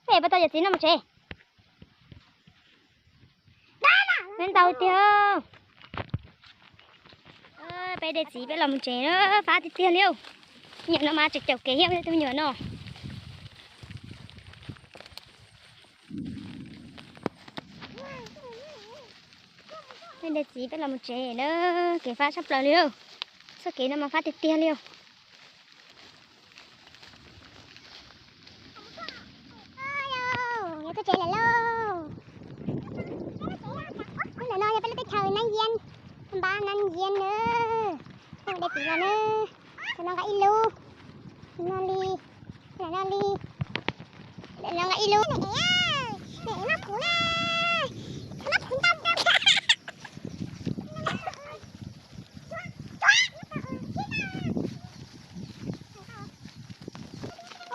Peb puas tau cov txiv no mus tsev? Peb ntau tiag. Peb de txiv peb los mus tsev na, fab tiag tiag li. Nyuam no mas tseem caum kev thiab tus me nyuam no. Peb de txiv peb los mus tsev na, kev fab tshaj plaws li. Txoj kev no mas fab tiag tiag li. Yuav tuaj tsev lawm lauj. Ntawm no yog peb lub teb chaws Nab Yiab, npab Nab Yiab na. Peb de txiv los na. Ntawm no nqa ib lub, no li, no li, no nqa ib lub. Noj phuv na, noj phuv ntau.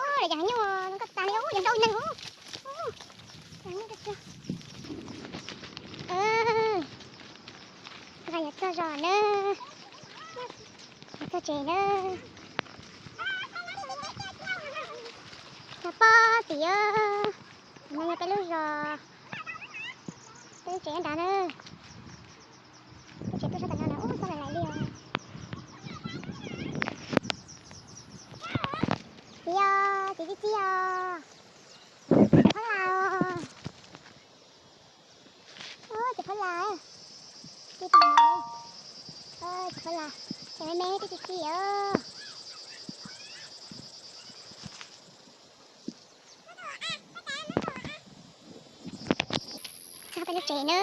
Ua, cov nyuj koj tas li, ua, cov ntau neeg. Nqa yuav txog zos na, yuav txog tsev na. Cov pog txiv, no yog peb lub zos, peb lub tsev nrad na. Peb tsev tuaj sab tom no na, ub, txoj lais lais li os. Txiv os, txiv txiv txiv os. Txiv phob las os. Txiv phob las. Txiv phob las. Txiv me me txiv txiv os. Txog peb lub tsev na.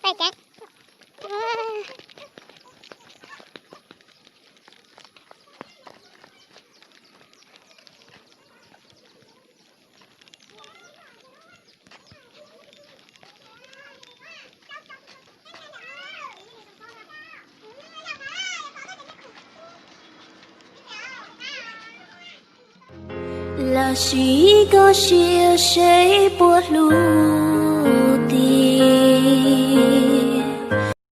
Peb tsev. Lam sim koj sia seb puas hlub.